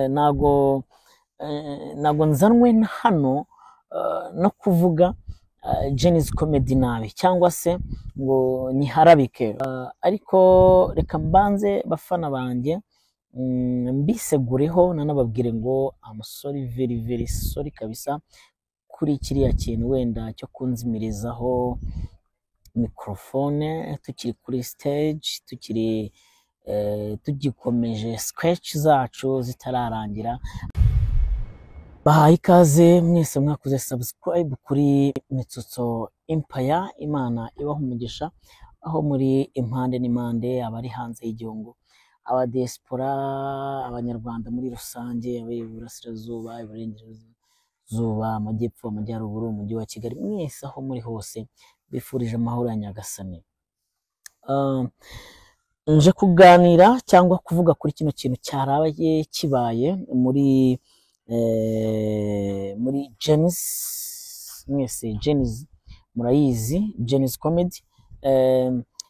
Ntago nzanwe na hano no kuvuga Gen-Z Comedy nabi cyangwa se ngo nyiharabike. Ariko reka mbanze, bafana banjye, mbisegureho, nanababwire ngo I'm sorry, very very sorry kabisa kuri kiriya kintu wenda cyo kunzimirizaho mikorofone tukiri kuri stage, tukiri tugikomeje sketch zacu zitararangira. Bahaye ikaze mwese mwakoze subscribe kuri Mitsutso Empire. Imana ibaha umugisha aho muri impande n'impande, abari hanze y'igihugu, aba diaspora, Abanyarwanda muri rusange, abari iburasirazuba, iburengerazuba, amajyepfo, amajyaruguru, umujyi wa Kigali, mwese aho muri hose bifurije amahoro ya Nyagasani. Nje kuganira cyangwa kuvuga kuri kino kintu cyaraye kibaye muri Gen-Z. Mwese Gen-Z murayizi, Gen-Z Comedy.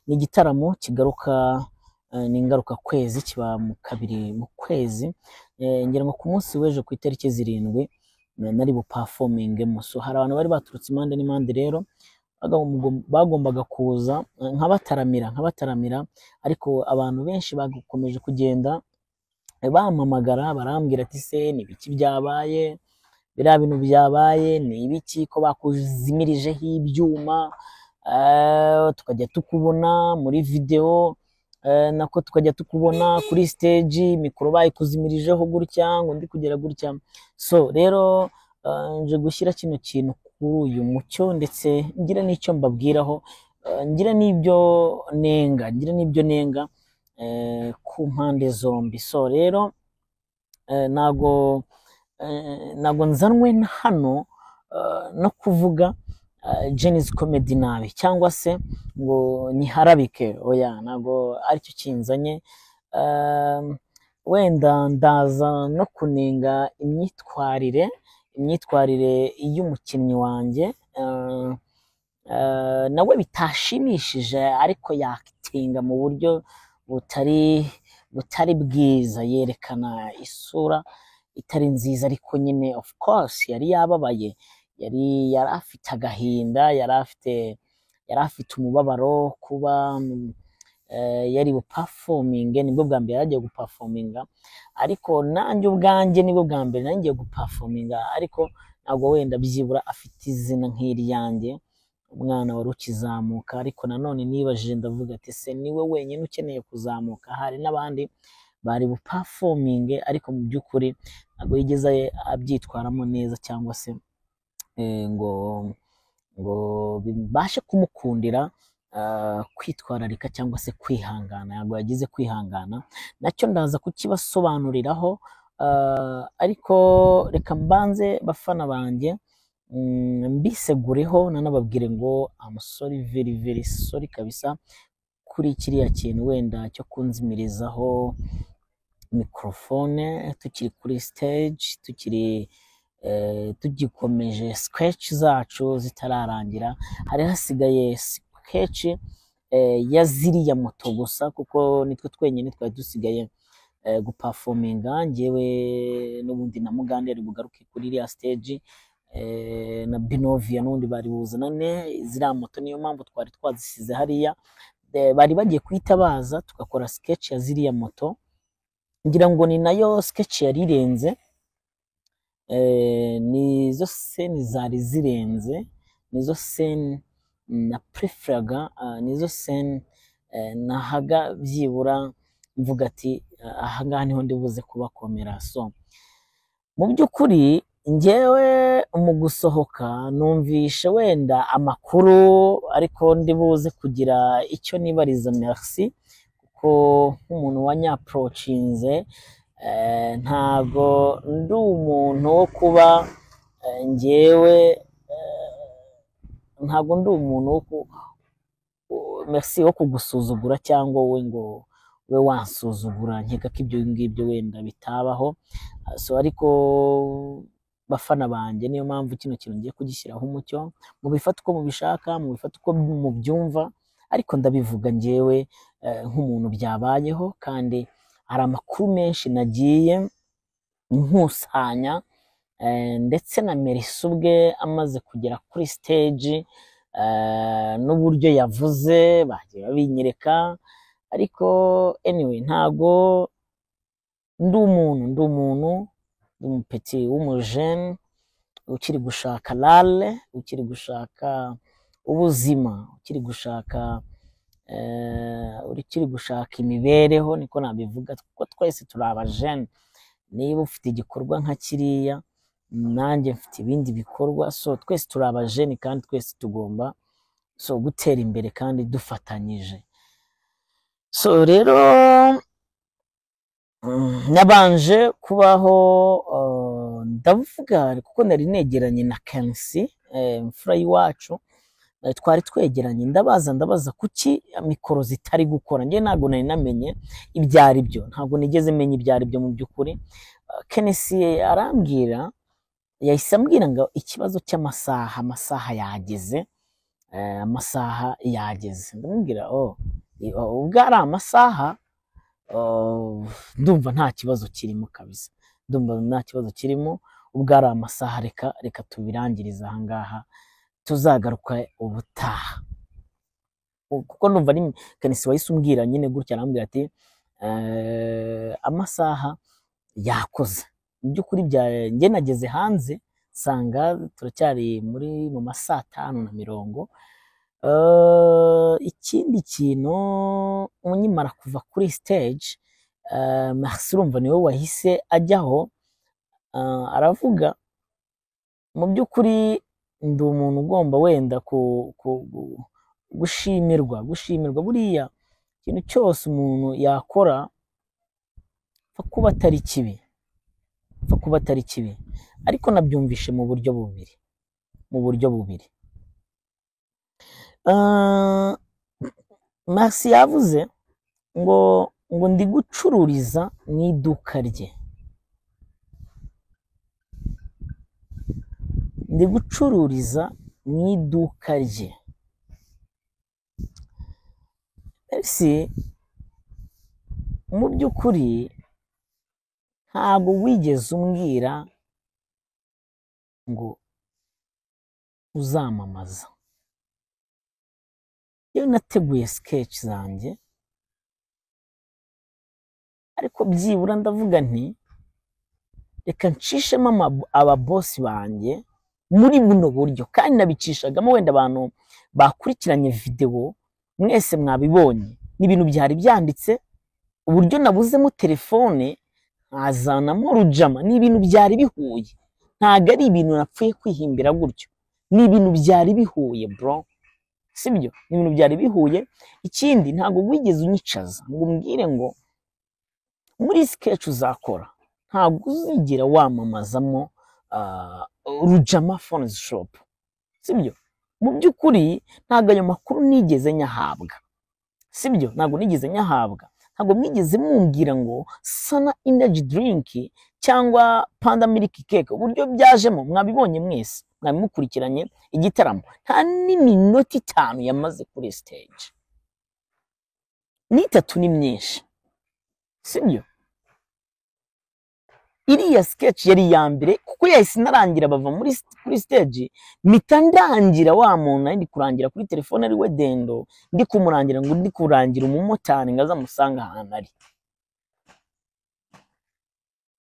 Ni igitaramo kigaruka, ni ingaruka kwezi, kiba mu kabiri mu kwezi. Ngira ngo ku munsi w'ejo ku itariki 7 nari buperformingemo. So hari abantu bari baturutse impande n'impande rero bagombaga kuza nkabataramira, ariko abantu benshi bakomeje kugenda bampamagara, barambwira ati: "Se ni ibiki byabaye? Biriya bintu byabaye ni ibiki, ko bakuzimirijeho ibyuma, tukajya tukubona muri video, nako tukajya tukubona kuri stage, mikoro bayikuzimirijeho gutya, ngo ndi kugera gutya?" So rero nje gushyira kino kintu kuri uyu mucyo, ndetse ngira n'icyo mbabwiraho, ngira n'ibyo nenga ku mpande zombi. So rero ntago nzanwe na hano no kuvuga Gen-Z Comedy nabi cyangwa se ngo nyiharabike. Oya, ntago aricyo kinzanye. Wenda ndaza no kunenga imyitwarire y'umukinnyi wanjye, nawe bitashimishije, ariko yakitinga mu buryo butari bwiza, yerekana isura itari nziza. Ariko nyine of course yari yababaye, yari afite agahinda, yari afite umubabaro kuba yari buperforminge. Nibwo bwa mbere yari agiye guperforminga, ariko nanjye ubwanjye nibwo bwa mbere nanjye ngiye guperforminga, ariko ntabwo wenda byibura afite izina nk'iryanjye, umwana wari ukizamuka. Ariko nanone nibajije, ndavuga ati: "Se niwe wenyine ukeneye kuzamuka?" Hari n'abandi bari buperforminge, ariko mu by'ukuri ntabwo yigeze abyitwaramo neza cyangwa se ngo bibashe kumukundira kwitwararika cyangwa se kwihangana. Ntabwo yagize kwihangana, nacyo ndaza kukibasobanuriraho. Ariko reka mbanze, bafana banjye, mbisegureho, nanababwire ngo I'm sorry, very very sorry kabisa kuri kiriya kintu wenda cyo kunzimirizaho mikorofone tukiri kuri stage, tukiri tugikomeje sketch zacu zitararangira. Hari hasigaye sketch ya ziriya moto gusa, kuko nitwe twenyine twari dusigaye guperforminga, njyewe n'ubundi na Mugande yari bugaruke kuri iriya stage, na Binovia n'ubundi bari buzanane ziriya moto. Niyo mpamvu twari twazisize hariya. Bari bagiye guhita baza tugakora sketch ya ziriya moto. Ngira ngo ni nayo sketch yari irenze, nizo scene zari zirenze, nizo scene na preferaga, nizo scene nahaga byibura mvuga ati: "Aha ngaha niho ndi buze kubakomera." So mu by'ukuri njyewe mu gusohoka numvishe wenda amakuru, ariko ndi buze kugira icyo nibariza Merci, kuko nk'umuntu wanyapproachinze, ntago ndi umuntu wo kuba njyewe ntago ndi umuntu wo ku Merci wo kugusuzugura cyangwa wowe ngo we wansuzugura. Nkeka ko ibyo ngibyo wenda bitabaho. So ariko bafana banjye, niyo mpamvu kino kintu ngiye kugishyiraho umucyo. Mubifate uko mubishaka, mubifate uko mubyumva, ariko ndabivuga njyewe nk'umuntu byabayeho, kandi hari amakuru menshi nagiye nkusanya, ndetse na Merci ubwe amaze kugera kuri stage, n'uburyo yavuze bagiye babinyereka. Ariko anyway, ntago ndi umuntu, ndi umuntu, ndi umupeti w'umujene ukiri gushaka lale, ukiri gushaka ubuzima, ukiri gushaka imibereho, niko nabivuga, kuko twese turi abajene. Niba ufite igikorwa nka kiriya, nanjye mfite ibindi bikorwa, so twese turi abajene kandi twese tugomba so gutera imbere kandi dufatanyije. So rero nabanje kubaho, ndavuga kuko nari negeranye na Kensi, imfura y'iwacu, twari twegeranye, ndabaza kuki mikoro zitari gukora. Njye ntabwo nari namenye ibyo ari byo, ntabwo nigeze menya ibyo ari byo mu by'ukuri. Kensi arambwira, yahise ambwira ngo ikibazo cy'amasaha, amasaha yageze, amasaha yageze. Ndamubwira: "Oh, ubwo ari amasaha, oh, ndumva nta kibazo kirimo kabisa, ndumva nta kibazo kirimo. Ubwo ari amasaha, reka tubirangirize aha ngaha, tuzagaruka ubutaha." Kuko ndumva ari Kenisi wahise umbwira nyine gutya, arambwira ati amasaha yakoze. Mu by'ukuri bya njye nageze hanze nsanga turacyari muri mu ma saa 5:30. Ikindi kintu, nkimara kuva kuri stage, Merci urumva niwe wahise ajyaho, aravuga. Mu by'ukuri ndi umuntu ugomba wenda gushimirwa. Buriya ikintu cyose umuntu yakora pfa kuba atari kibi, pfa kuba atari kibi. Ariko nabyumvishe mu buryo bubiri. Merci yavuze ngo ndi gucururiza mu iduka rye, ndi gucururiza mu iduka rye. Merci, mu by'ukuri ntabwo wigeze umbwira ngo uzamamaza. Iyo nateguye sketch zanjye, ariko byibura ndavuga nti reka nshishemo ababosi banjye muri buno buryo, kandi nabicishagamo. Wenda abantu bakurikiranye videwo mwese mwabibonye, ni ibintu byari byanditse, uburyo nabuzemo telefone nkazanamo Rujama, ni ibintu byari bihuye, ntabwo ari ibintu napfuye kwihimbira gutyo, ni ibintu byari bihuye, bro, sibyo? Ni ibintu byari bihuye. Ikindi, ntabwo wigeze unyicaza ngo umbwire ngo muri sketch uzakora ntabwo uzigera wamamazamo Rujama Phones Shop, sibyo? Mu by'ukuri ntabwo ayo makuru nigeze nyahabwa, sibyo? Ntabwo nigeze nyahabwa, ntabwo mwigeze mumbwira ngo Sana Energy Drink cyangwa Panda Milk Cake. Uburyo byajemo mwabibonye mwese, mwabimukurikiranye igitaramo, nta n'iminota 5 yamaze kuri stage, n'itatu ni myinshi, sibyo? Iriya sketch yari iya mbere kuko yahise inarangira, bava kuri stage, mpita ndangira wa muntu nari ndi kurangira kuri telefone, ari we Dendo, ndi kumurangira ngo ndi kurangira umumotari ngo aze amusange ahantu ari.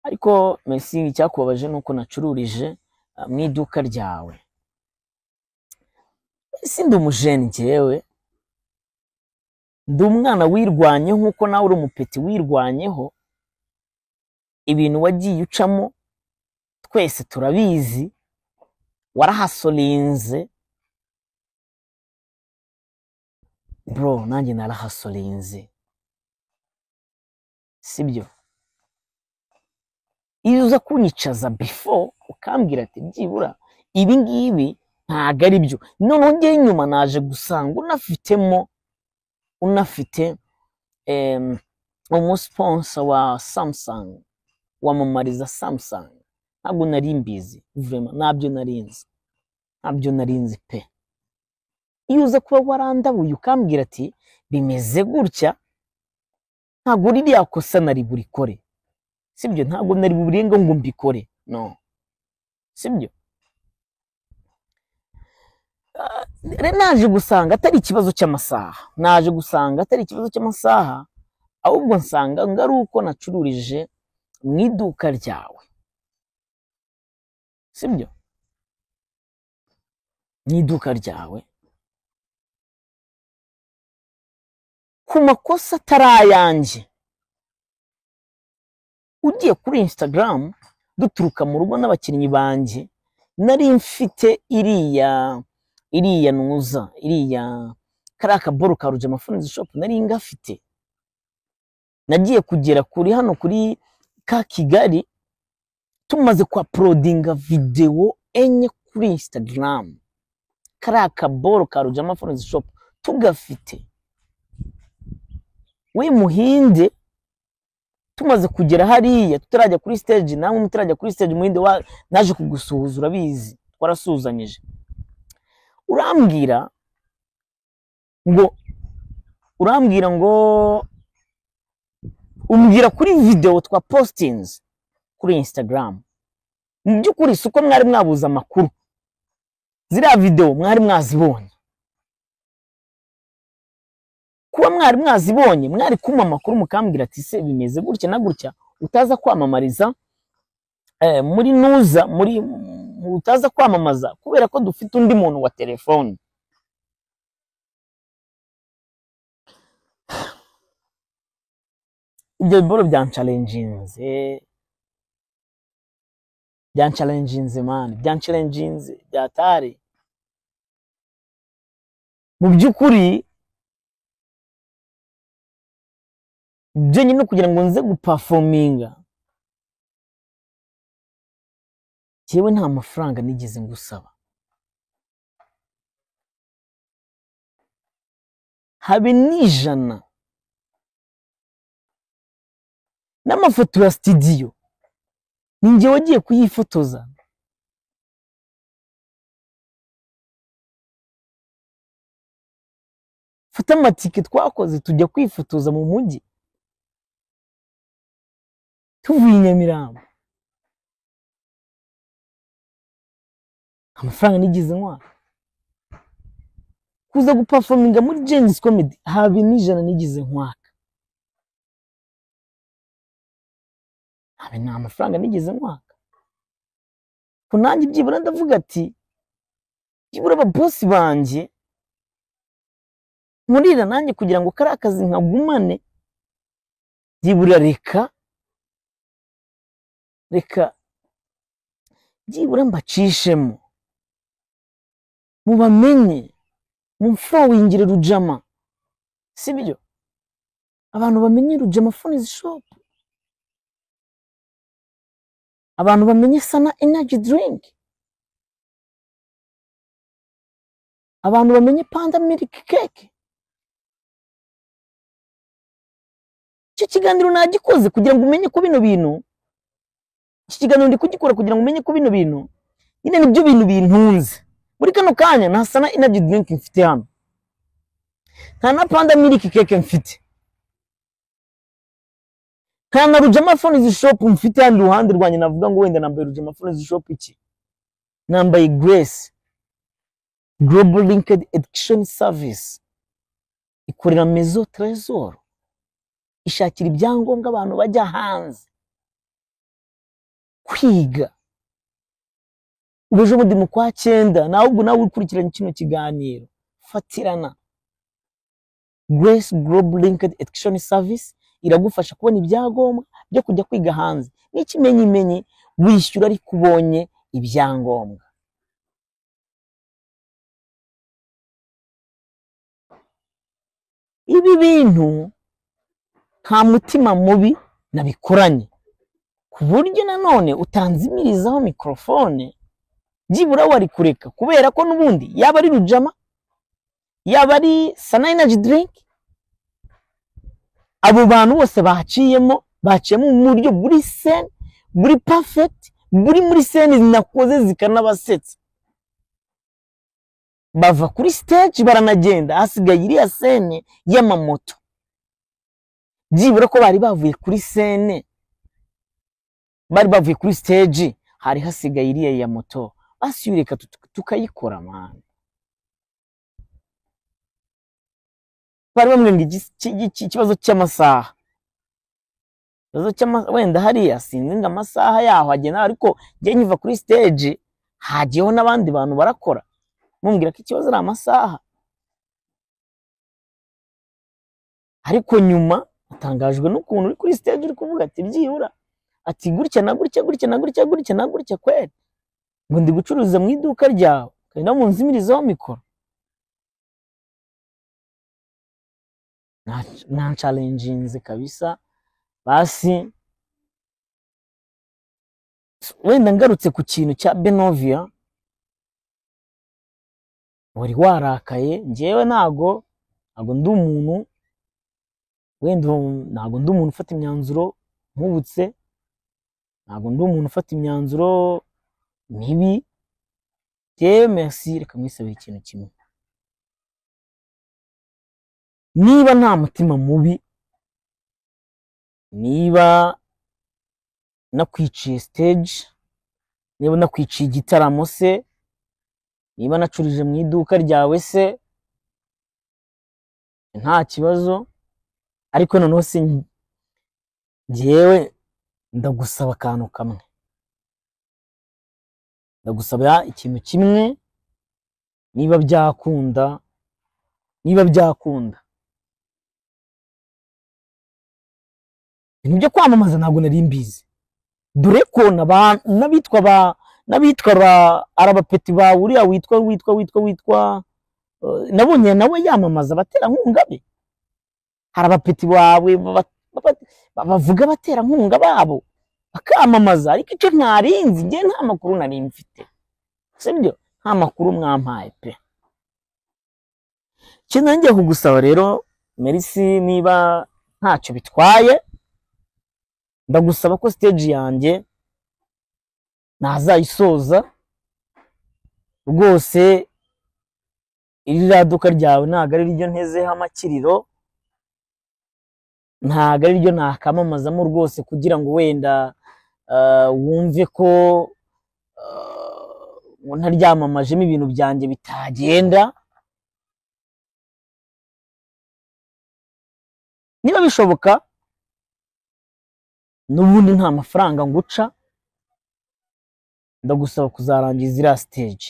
Ariko Merci, icyakubabaje ni uko nacururije mu iduka ryawe. Merci, ndi umujene, njyewe ndi umwana wirwanyeho nk'uko nawe uri umupeti wirwanyeho. Ibintu wagiye ucamo twese turabizi, warahasolinze bro, nanjye narahasolinze, sibyo? Iyo uza kunyicaza before ukambwira ati byibura ibi ngibi ntabwo ari byo, noneho njyewe inyuma naje gusanga unafite umusponsor wa Samsung, wamamariza Samsung, ntabwo nari mbizi vraiment, ntabyo nari nzi, ntabyo nari nzi pe. Iyo uza kuba warandabuye ukambwira ati bimeze gutya, ntabwo ririya kosa nari burikore. Sibyo, ntabwo nari bubirengeho ngo mbikore, no, sibyo. Naje gusanga atari ikibazo cy'amasaha, naje gusanga atari ikibazo cy'amasaha, ahubwo nsanga ngo ari uko nacururije mu iduka ryawe, sibyo, mu iduka ryawe ku makosa atari ayanjye. Ugiye kuri Instagram duturuka mu rugo n'abakinnyi banjye, nari mfite iriya nuza, iriya kariya kaboro ka Rujama Phones Shop nari ngafite. Nagiye kugera kuri hano kuri ka Kigali tumaze kwa uploadinga video 4 kuri Instagram, kariya kaboro ka Rujama Phones Shop tugafite. We Muhinde tumaze kugera hariya tutarajya kuri stage, namwe mutarajya kuri stage, Muhinde naje kugusuhuza, urabizi twarasuhuzanyije, urambwira ngo umbwira kuri video twa postings kuri Instagram. Mu by'ukuri si uko mwari mwabuze amakuru, ziriya video mwari mwazibonye. Kuba mwari mwazibonye mwari kumpa amakuru mukambwira ati se bimeze gutya na gutya, utaza kwamamariza muri nuza muri utaza kwamamaza kubera ko dufite undi muntu wa telefone. Ibyo biboro byanchallenginze man, byanchallenginze byatari. Mu by'ukuri byo nyine kugira ngo nze guperforminga, jewe nta mafaranga nigeze ngusaba, habe n'ijana. N'amafoto ya studio ninjye wagiye kuyifotoza. Fata amatike twakoze tujya kwifotoza mu mujyi tuvuye i Nyamirambo, amafaranga nigeze nkwaka. Kuza guperforminga muri Gen-Z Comedy habe n'ijana nigeze nkwaka, habe nta mafaranga nigeze nkwaka. Ko nanjye byibura ndavuga ati byibura ababosi banjye nkurira nanjye kugira ngo kari akazi nkagumane, byibura reka byibura mbacishemo mubamenye, mumfollowingire Rujama, sibyo, abantu bamenye Rujama Phones Shop, abantu bamenye Sana Energy Drink, abantu bamenye Panda Milk Cake. Icyo kiganiro nagikoze kugira ngo umenye ko bino bintu, iki kiganiro ndi kugikora kugira ngo umenye ko bino bintu nyine nibyo bintu bintunze muri kano kanya. Nta Sana Energy Drink mfite hano, nta na Panda Milk Cake mfite, nta na Rujama Phones Shop mfite hano iruhande rwanjye. Navuga ngo wenda nambaye Rujama Phones Shop iki, nambaye Grace Global Linked Education Service, ikorera Maison Trésor, ishakira ibyangombwa abantu bajya hanze kwiga. Ubu bundi mu kwa 9 nawe ubwo nawe ukurikiranye kino kiganiro, fatirana Grace Global Linked Education Service iragufasha kubona ibyangombwa byo kujya kwiga hanze. N'ikimenyimenyi wishyura ariko ubonye ibyangombwa. Ibi bintu nta mutima mubi nabikoranye, ku buryo nanone utanzimirizaho mikrofone byibura wari kureka, kubera ko n'ubundi yaba ari Rujama, yaba ari Sana Energy Drink, abo bantu bose baciyemo mu buryo buri scene, buri perfect, buri muri scene nakoze zikanabasetsa. Bava kuri stage baranagenda, hasigaye iriya scene y'amamoto. Byibura ko bari bavuye kuri scene Bari bavuye kuri stage, hari hasigaye iriya ya moto, basi reka tukayikora man. Bari bamwe ngo ikibazo cy'amasaha, wenda hariya sinzi ngo amasaha yaho agena, ariko njye nkiva kuri stage hagiyeho n'abandi bantu barakora, mumbwira ko ikibazo ari amasaha. Ariko nyuma atangajwe n'ukuntu uri kuri stage uri kuvuga ati byibura ati gutya na gutya gutya na gutya gutya na gutya kweri, ngo ndi gucuruza mu iduka ryawe kandi no munzimirizaho mikoro. Na challenginze kabisa. Basi wenda ngarutse ku kintu cya Benovia wari warakaye, njyewe ntago ndi umuntu wenda, ntago ndi umuntu ufata imyanzuro nkubutse, ntago ndi umuntu ufata imyanzuro mibi. Njyewe Merci, reka mwisabire ikintu kimwe, niba nta mutima mubi, niba nakwiciye stage, niba nakwiciye igitaramo se, niba nacurije mu iduka ryawe se, nta kibazo. Ariko noneho se njyewe ndagusaba akantu kamwe, ndagusaba ikintu kimwe, niba byakunda, niba byakunda ibintu byo kwamamaza ntabwo nari mbizi, dore ko n'abitwa ba arabapeti ba uriya witwa witwa witwa witwa nabonye nawe yamamaza abaterankunga be. Hari abapeti bawe bavuga abaterankunga babo bakamamaza, ariko icyo ntarinzi njye nta makuru nari mfite, sibyo? Nta makuru mwampaye pe. Ikintu ngiye kugusaba rero Merci, niba ntacyo bitwaye, ndagusaba ko stage yanjye nazayisoza rwose. Iri duka ryawe ntago ari ryo ntezeho amakiriro, ntago ari ryo nakamamazamo rwose, kugira ngo wenda wumve ko ntaryamamajemo ibintu byanjye bitagenda. Niba bishoboka n'ubundi nta mafaranga nguca, ndagusaba kuzarangiza iriya stage,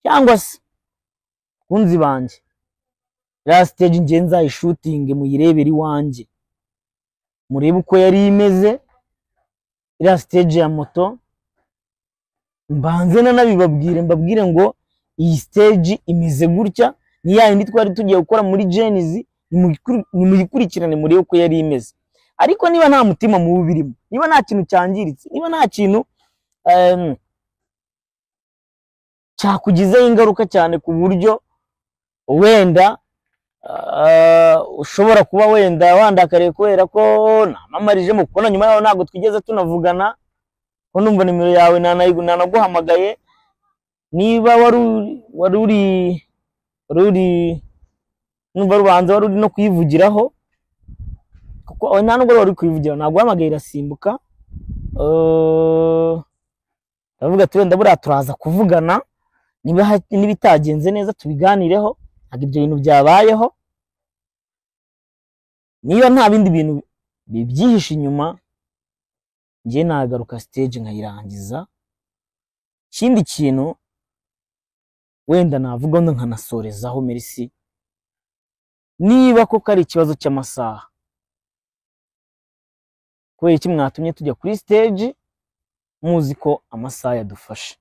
cyangwa se kunzi banjye iriya stage ngiye nzayishutinge muyirebere iwanjye, murebe uko yari imeze. Iriya stage ya moto mbanze nanabibabwire, mbabwire ngo iyi stage imeze gutya, ni ya yindi twari tugiye gukora muri Genesis, nimuyikurikirane murebe uko yari imeze. Ariko niba nta mutima mubi birimo, niba nta kintu cyangiritse, niba nta kintu cyakugizeho ingaruka cyane ku buryo wenda ushobora kuba wenda wandakariye kubera ko namamarijemo, kubona nyuma yaho ntabwo twigeze tunavugana, ko numva nimero yawe nanaguhamagaye. Niba wari uri numva rubanza wari uri no kuyivugiraho, kuko nta nubwo wari kuyivugiraho, ntabwo uhamagaye irasimbuka. Ndavuga ati wenda buriya turaza kuvugana, niba bitagenze neza tubiganireho, ntabwo ibyo bintu byabayeho. Niba nta bindi bintu bibyihishe inyuma, njye nagaruka stage nkayirangiza. Ikindi kintu wenda navuga nkanasorezaho Merci, niba koko ari ikibazo cy'amasaha, kubera iki mwatumye tujya kuri stage muzi ko amasaha yadufashe?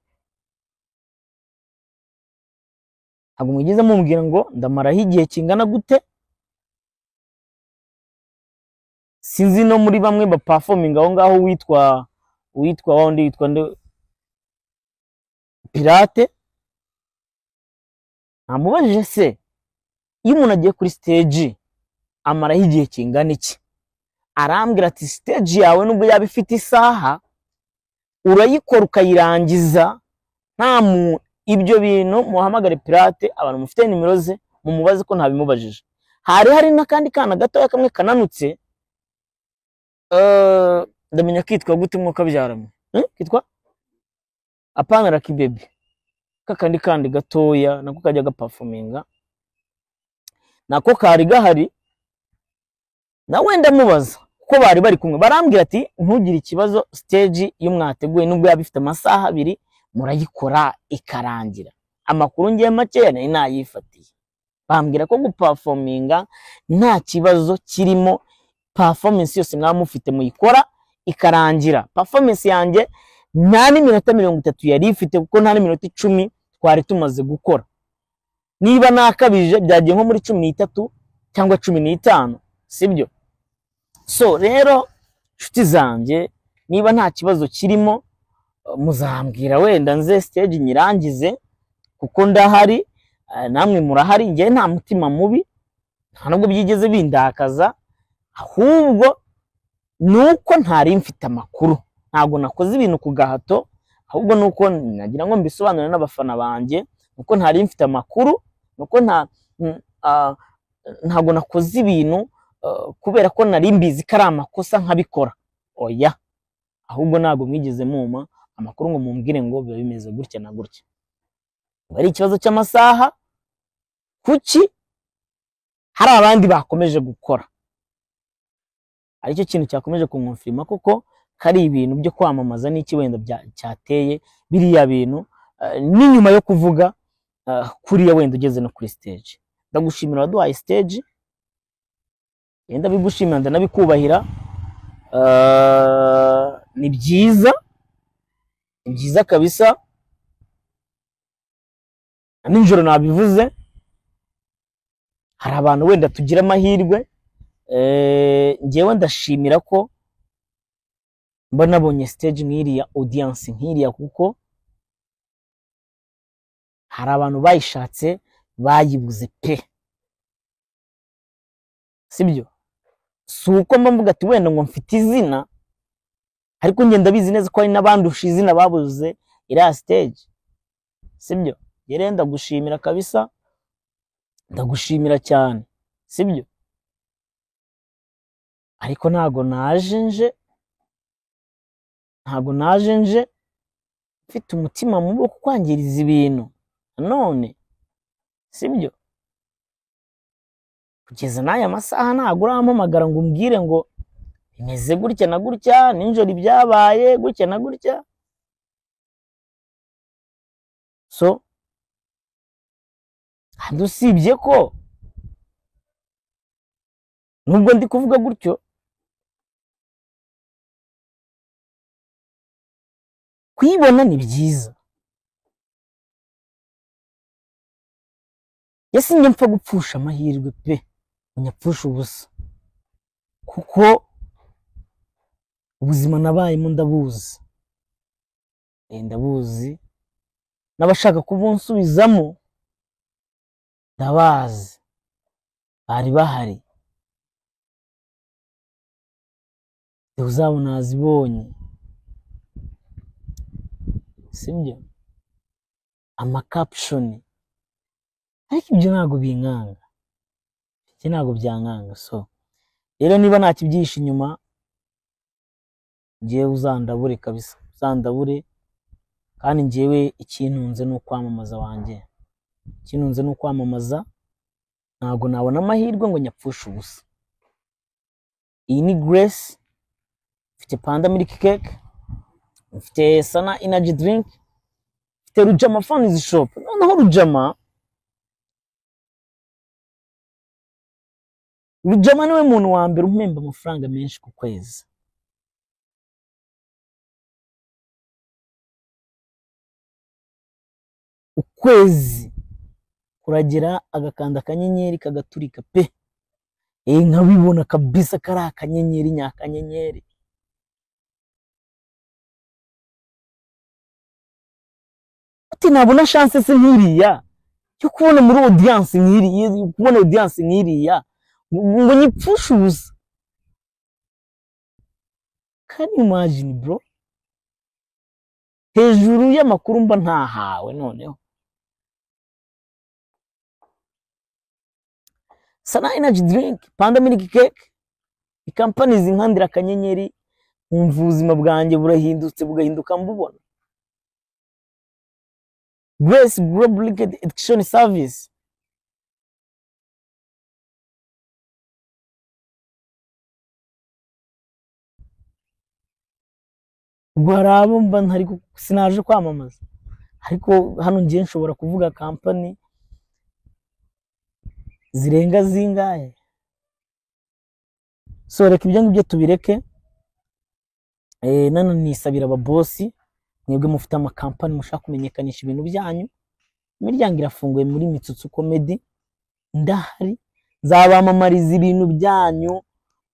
Ntabwo mwigeze mumbwira ngo ndamaraho igihe kingana gute. Sinzi no muri bamwe ba performing aho ngaho witwa wundi witwa nde Pirate, namubajije se iyo umuntu agiye kuri stage amaraho igihe kingana iki? Arambwira ati stage yawe nubwo yaba ifite isaha urayikora ukayirangiza nta mu ibyo bintu. Muhamagare Pirate, abantu mufite nimero ze mumubaze ko ntabimubajije. Hari n'akandi kana gatoya kamwe kananutse, Ndamenya kitwa gute mwuka byaramwe? Kitwa apana Lucky Baby, kakandi kandi gatoya nako kajya gaperforminga, nako kari gahari. Nawe ndamubaza kuko bari bari kumwe, barambwira ati ntugire ikibazo, stage iyo mwateguye nubwo yaba ifite amasaha 2 murayikora ikarangira. Amakuru ngiye makeya nari nayifatiye, bambwira ko guperforminga nta kibazo kirimo, performance yose mwaba mufite muyikora ikarangira. Performance yanjye nta n'iminota 30 yari ifite, kuko nta n'iminota 10 twari tumaze gukora. Niba nakabije byagiye nko muri 13 cyangwa 15, sibyo? So rero nshuti zanjye, niba nta kibazo kirimo muzambwira wenda nze stage nyirangize, kuko ndahari namwe murahari. Ngiye nta mutima mubi, nta nubwo byigeze bindakaza, ahubwo nuko ntari mfite amakuru. Ntabwo nakoze ibintu ku gahato, ahubwo nuko nagira ngo mbisobanure n'abafana banjye, nuko ntari mfite amakuru, nuko ntabwo nakoze ibintu kubera ko nari mbizi ko ari amakosa nkabikora. Oya, ahubwo ntabwo mwigeze muma amakuru ngo mumbwire ngo biba bimeze gutya na gutya. Bari ikibazo cy'amasaha, kuki hari abandi bakomeje gukora? Aricyo kintu cyakomeje kunkonfirma kuko kari ibintu byo kwamamaza n'iki wenda cyateye biriya bintu n'inyuma yo kuvuga kuriya wenda ugeze no kuri stage. Ndagushimira waduhaye stage, yenda bigushimira ndanabikubahira, ni byiza, ni byiza kabisa. Nijoro nabivuze, hari abantu wenda tugira amahirwe. Ngewe ndashimira ko mba nabonye stage nk'iriya, audience nk'iriya, kuko hari abantu bayishatse bayibuze pe, sibyo? Si uko mba mvuga ati wenda ngo mfite izina, ariko ngenda bizi neza ko hari n'abandusha izina babuze iriya stage, sibyo? Rero ndagushimira kabisa, ndagushimira cyane, sibyo? Ariko ntago naje nje mfite umutima mubi wo kukwangiriza ibintu none, sibyo? Kugeza n'aya masaha ntago urampamagara ngo umbwire ngo bimeze gutya na gutya, nijoro ibyabaye gutya na gutya. So usibye ko nubwo ndi kuvuga gutyo, kuyibona ni byiza. Yesi njye mpfa gupfusha amahirwe pe, nyapfusha ubusa, kuko ubuzima nabayemo ndabuzi, ndabuzi, n'abashaka kubunsubizamo ndabazi, bari bahari, uzabona azibonye, sibyo? Amacaption, ariko ibyo ntabwo binkanga, ibyo ntabwo byankanga. So rero niba nta kibyihishe inyuma, ngewe uzandabure kabisa, uzandabure. Kandi ngewe ikintunze ni ukwamamaza wanjye, ikintunze ni ukwamamaza. Ntabwo nabona amahirwe ngo nyapfushe ubusa. Iyi ni Grace, mfite Panda Milk Cake, mfite Sana Energy Drink, mfite Rujama Phones Shop. Noneho Rujama niwe muntu wa mbere umpemba amafaranga menshi ku kwezi. Ukwezi kuragira agakanda akanyenyeri kagaturika pe, nkabibona kabisa kari akanyenyeri nyakanyenyeri. Uti nabona chance se nkiriya cyo kubona muri audience nkiriya, kubona audience nkiriya ngo nyipfushe ubusa. Can you imagine bro? Hejuru y'amakuru mba ntahawe noneho. Sana Energy Drink, Panda Milk Cake, ikampani zinkandira akanyenyeri Nkumva ubuzima bwanjye burahindutse, bugahinduka mbubona. Grace Global Education Service. Ubwo hari abo mba ntari sinaje kwamamaza, ariko hano ngiye nshobora kuvuga kampani zirenga zingahe. So reka ibyo ngibyo tubireke. Nano nisabira ababosi, mwebwe mufite amakampani mushaka kumenyekanisha ibintu byanyu, imiryango irafunguye muri Mitsutsu Comedy, ndahari nzabamamariza ibintu byanyu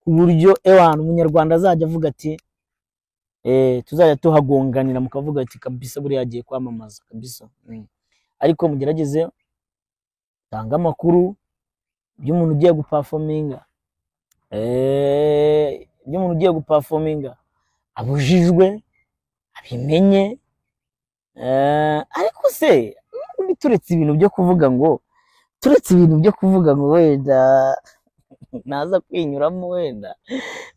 ku buryo ewana umunyarwanda azajya avuga ati tuzajya tuhagonganira, mukavuga ati kabisa buriya agiye kwamamaza kabisa. Ariko mugerageze tanga amakuru by'umuntu ugiye guperforminga, by'umuntu ugiye guperforminga abujijwe abimenye. Ariko se turetse ibintu byo kuvuga ngo, turetse ibintu byo kuvuga ngo wenda naza kwinyuramo wenda,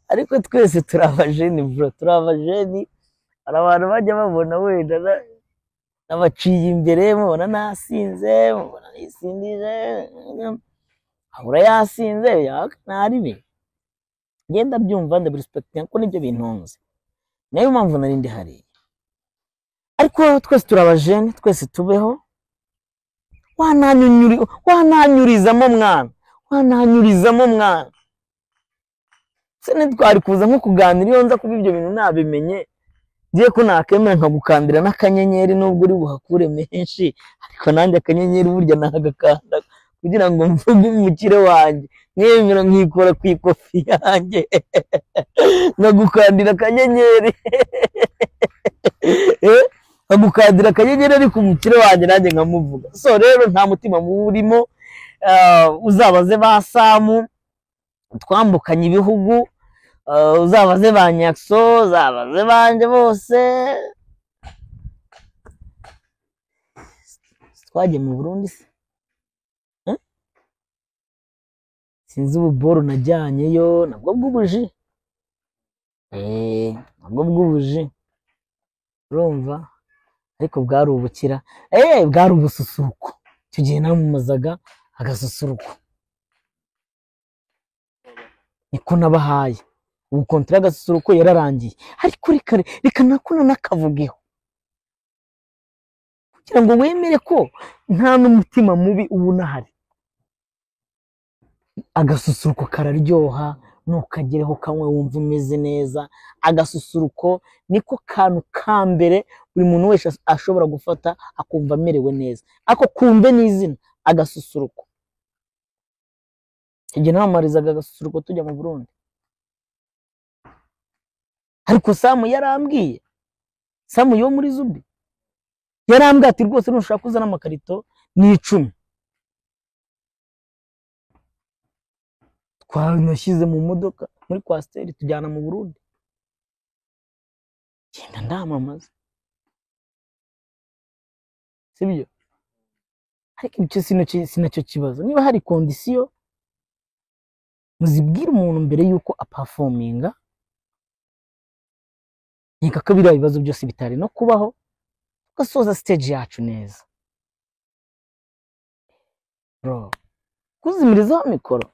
ariko twese turabajeni bro, turabajeni. Hari abantu bajya babona wenda nabaciye imbere, mubona nasinze, mubona nisindije, ahura yasinze naribe ngenda byumva ndabirespektinga ko nibyo bintunze, nayo mpamvu nari ndi hariya. Ariko twese turabajeni, twese tubeho. Wananyurizamo mwana, wananyurizamo mwana. Se ntitwari kuza nko kuganira iyo nza kuba ibyo bintu nabimenye, ngiye ko nakemera nkagukandira n'akanyenyeri nubwo uri buhakure menshi, ariko nanjye akanyenyeri burya nagakanda kugira ngo mvuge umukire wanjye, nkemera nkikora ku ikofi yanjye nkagukandira akanyenyeri nkagukandira akanyenyeri, ariko umukire wanjye nanjye nkamuvuga. So rero nta mutima mubi urimo. Uzabaze ba Samu twambukanye ibihugu, uzabaze ba Nyakso, uzabaze banje bose twagiye mu Burundi se. Sinzi ububoro najyanyeyo nabwo bw'ubuji, nabwo bw'ubuji urumva, ariko bwari ubukira, bwari ubususuruko. Icyo gihe namamazaga agasusuruko, niko nabahaye. Ubu kontra y'agasusuruko yararangiye, ariko reka nako nakavugeho kugira ngo wemere ko nta n'umutima mubi uba unahari. Agasusuruko kararyoha, nukagereho kamwe wumva umeze neza. Agasusuruko niko kantu ka mbere buri muntu wese ashobora gufata akumva amerewe neza, ako kumve n'izina agasusuruko. Igihe namamarizaga agasusuruko tujya mu Burundi, ariko Samu yarambwiye, Samu yo muri Zubi yarambwiye ati rwose nushaka kuzana amakarito ni 10 twanashyize mu modoka muri kwasiteri tujyana mu Burundi, genda ndamamaza, sibyo? Ariko ibyo sinacyo kibazo. Niba hari kondisiyo muzibwira umuntu mbere yuko aperforminga, nkeka ko biriya bibazo byose bitari no kubaho, tugasoza stage yacu neza. Bro, kuzimirizaho mikoro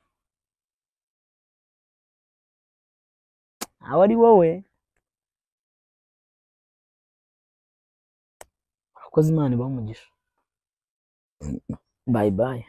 aho ari wowe. Urakoze, Imana ibahe umugisha. Bye bye.